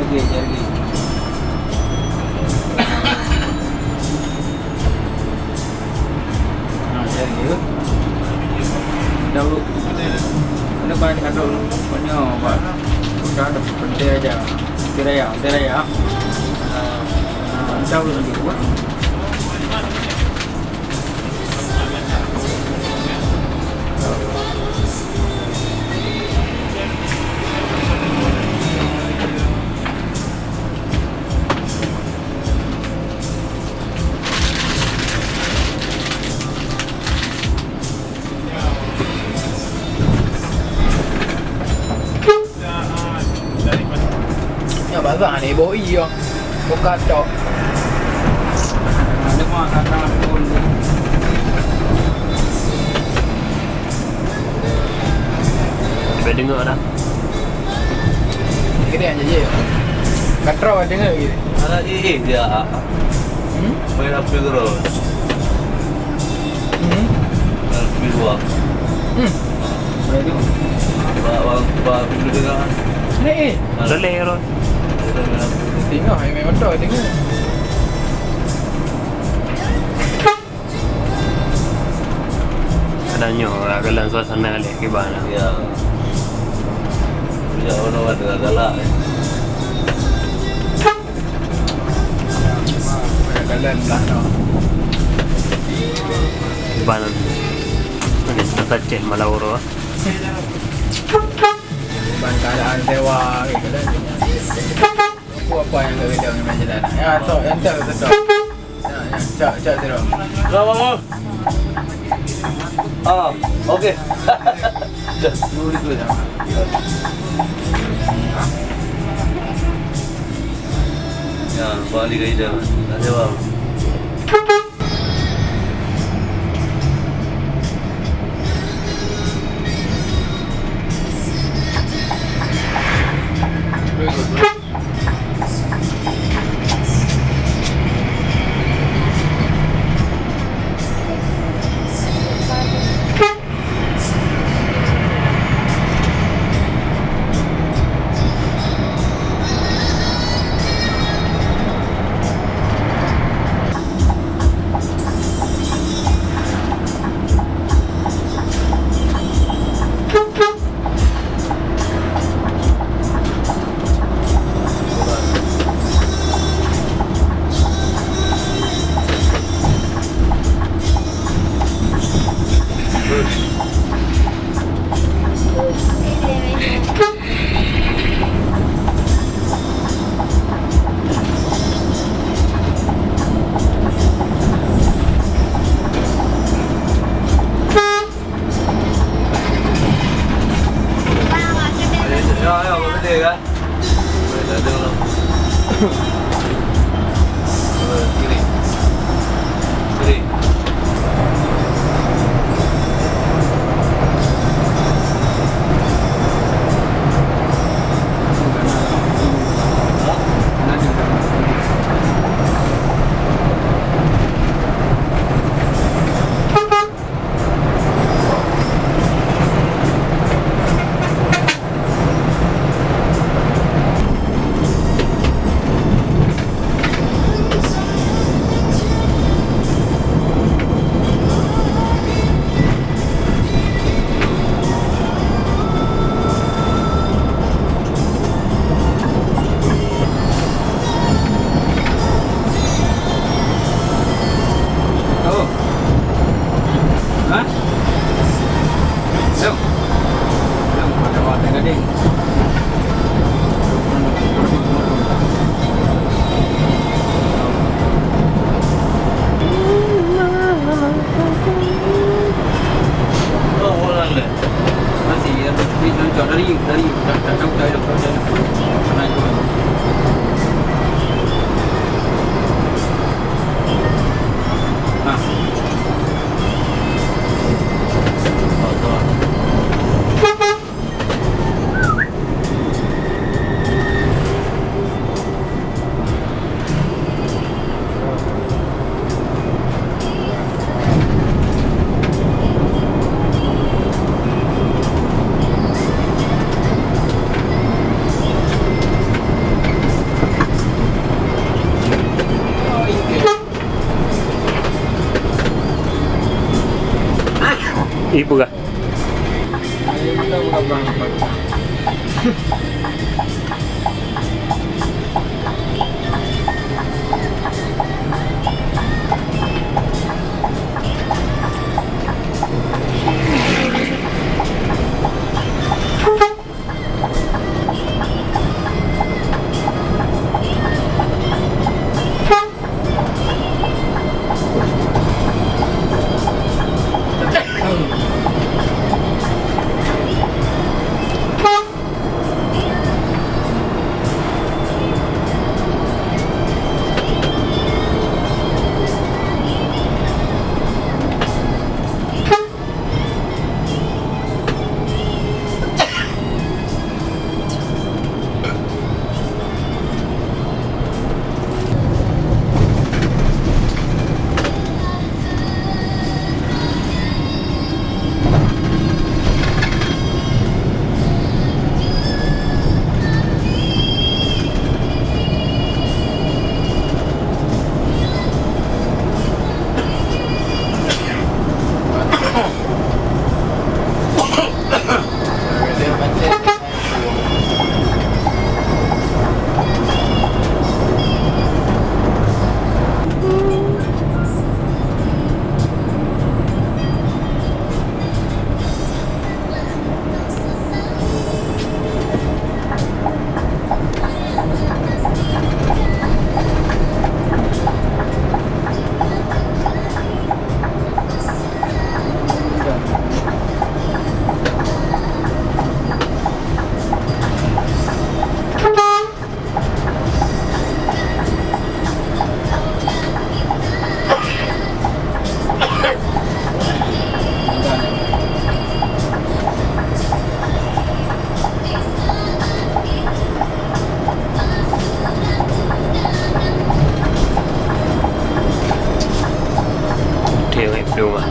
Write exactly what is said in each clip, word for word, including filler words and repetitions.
Lagi, lagi. Ha, lagi. Daun. Ini paling kandung. Punya apa? Udah ada pete aja. Tiraya, tiraya. Ha, daun lagi. Nyoe bazah ni boh i yo. Buka tok. Lemak kata pun. Dah dengar dah. Gede aja je. Katro dengar gitu. Ada i dia. Hmm? Main apa terus? Hmm? Main apa dua? Hmm. Baik tu. Ba ba ba pintu tengah. Ni. Boleh, Ron. Tengok, ai main motor tengok. Ada nyoe, galak suasana leh kiban. Ya. Ya, orang ada galak. Jalan belah tu. Ban. Ni, kita cek malam orang. Ban keadaan sewa, gitu kan. Apa-apa yang tak kena dengan jalan. Ya, so, yang tak betul. Ya, ya, cak, cak, cak. Berapa, Bang? Ah, okey. Dah. Ya, balik ke ida. Tak ada, Bang. Ya, ya, boleh kan? Boleh, tak ada lah. Boleh, kiri. Kiri. Ibu kah? Theo em đùa.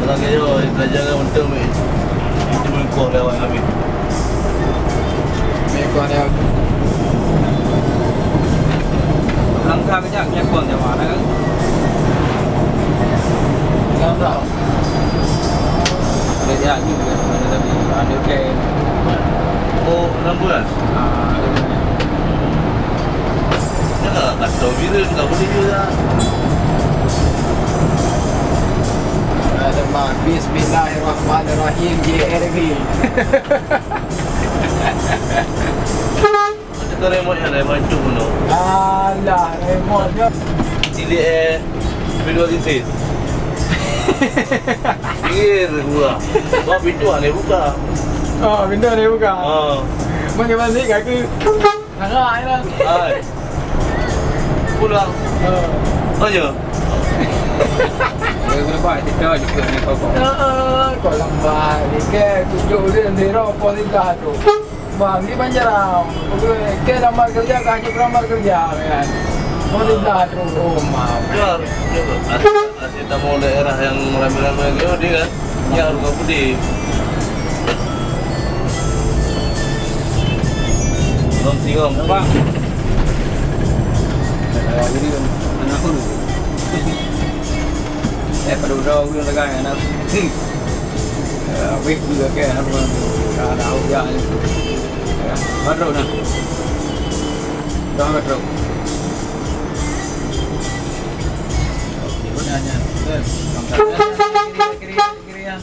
Dalam kayu, belajar kan untuk mi. Itu mengkoh lewat kami. Mengkoh lewat. Langkah kejap, nyakong jawab kan? Langkah. Ada jalan juga, ada lagi, ada okey. Oh, enam belas? Ah, ada banyak. Yalah, kata Biren tak boleh juga. Ada mah, Bismillahirrahmanirrahim, J R B. Macam tu remote nya, remote tu bunuh. Alah, remote nya. Cilik, eh, video di sini. Iya, gua. Wah, pintu aneh buka. Oh, pintu aneh buka. Oh. Bagaimana sih, kaki? Tengah, ya. Hai. Pulang. Oh. Oh, ya. Lepas, kita juga ni, kau. Heeh, kau lambat. Dia ke, tujuh dia, dia, apa, dia tu. Bang, di Banjarau. Oke, lambat kerja, kah hanya lambat kerja, kan? Mau di belah tu, oh, maaf. Betul, betul. Asal, asal tamu daerah yang ramai-ramai ni, oh, dia kan? Ya, harga putih. Belum singgong. Bang. Jadi, anak aku dulu. Eh, pada udah aku yang tegang, anak aku. Eh, habis juga ke, anak aku. Dah, dah, udah. Ya, baru nah. Dah, baru. Oke, udah, ya. Terus, kiri, kiri, kiri, kiri, ya.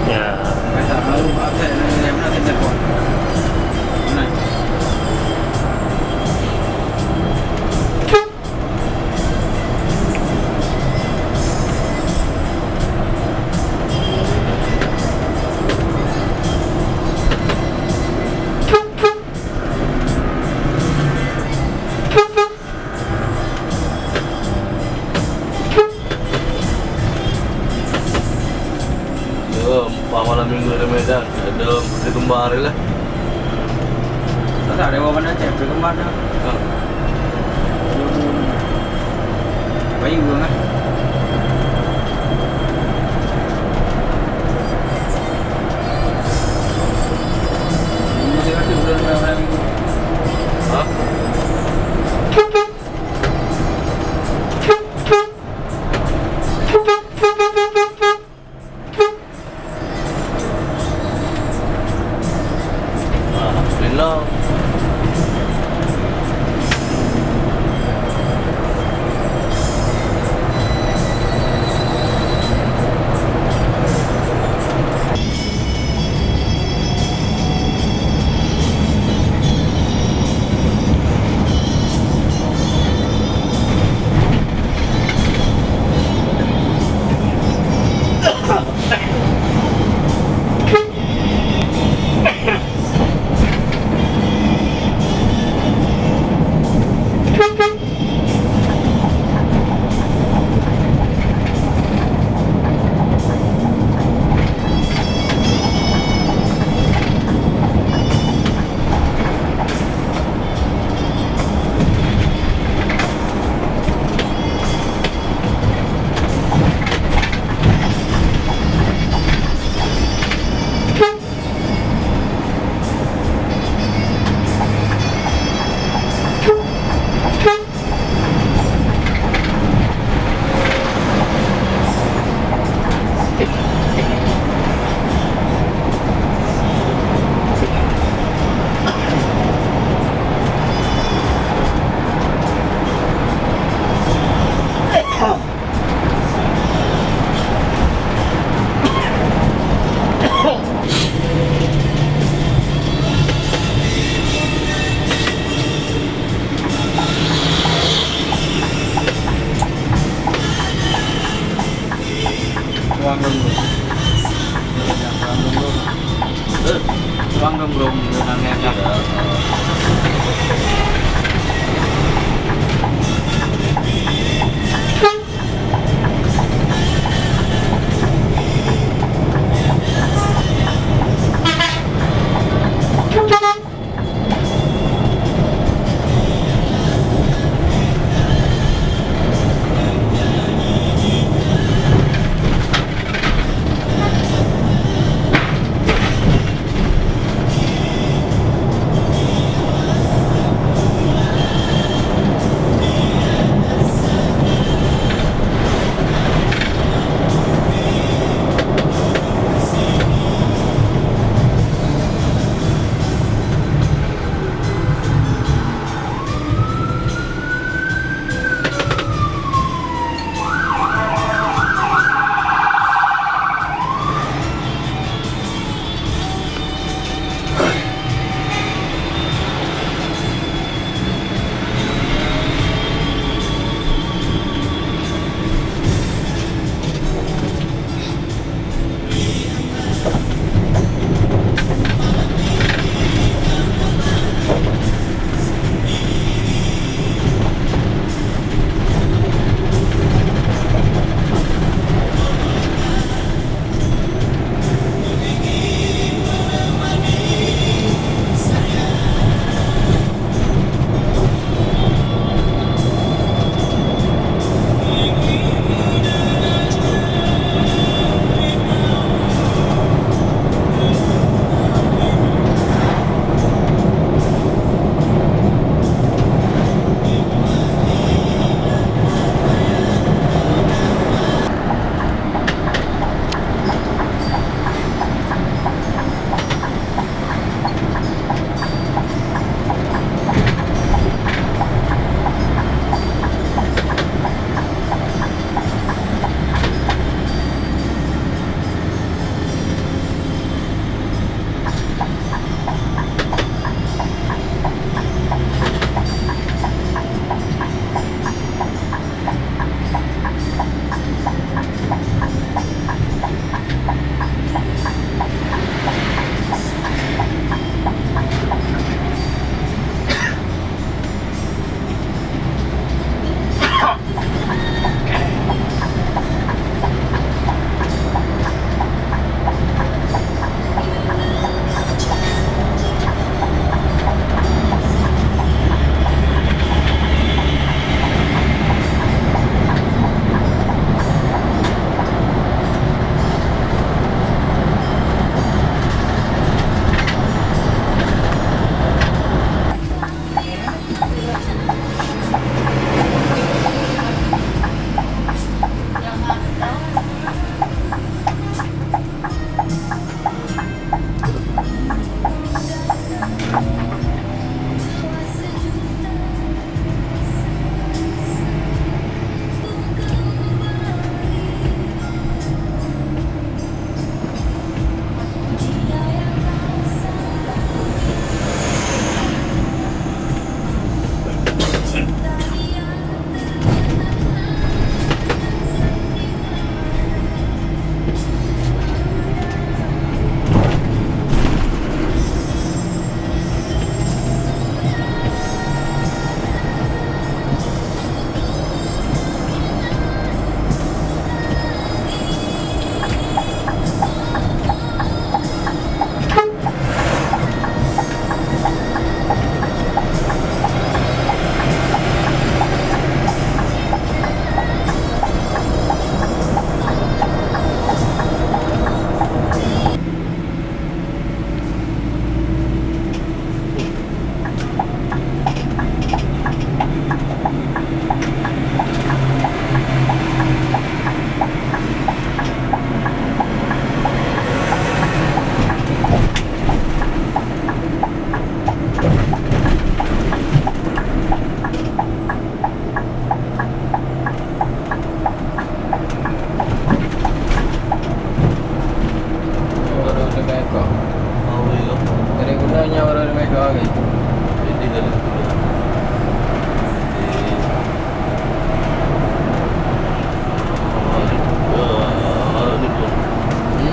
Ya. Jom, pah malam minggu di Medan, ada putri kembar lah. Tak ada, bawa mana cek putri kembar dah. Ha. Bayu dulu lah. Masih masih bulan, bulan, bulan minggu. Ha? Alhamdulillah. Ruang guru. Ruang guru. Eh, ruang guru, guru nang neng. Iya.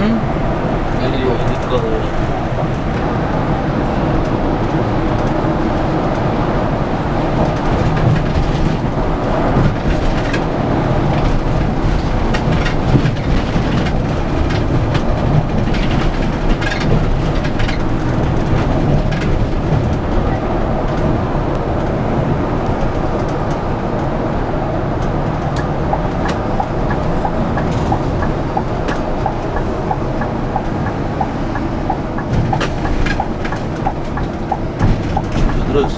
Hmm? Terus.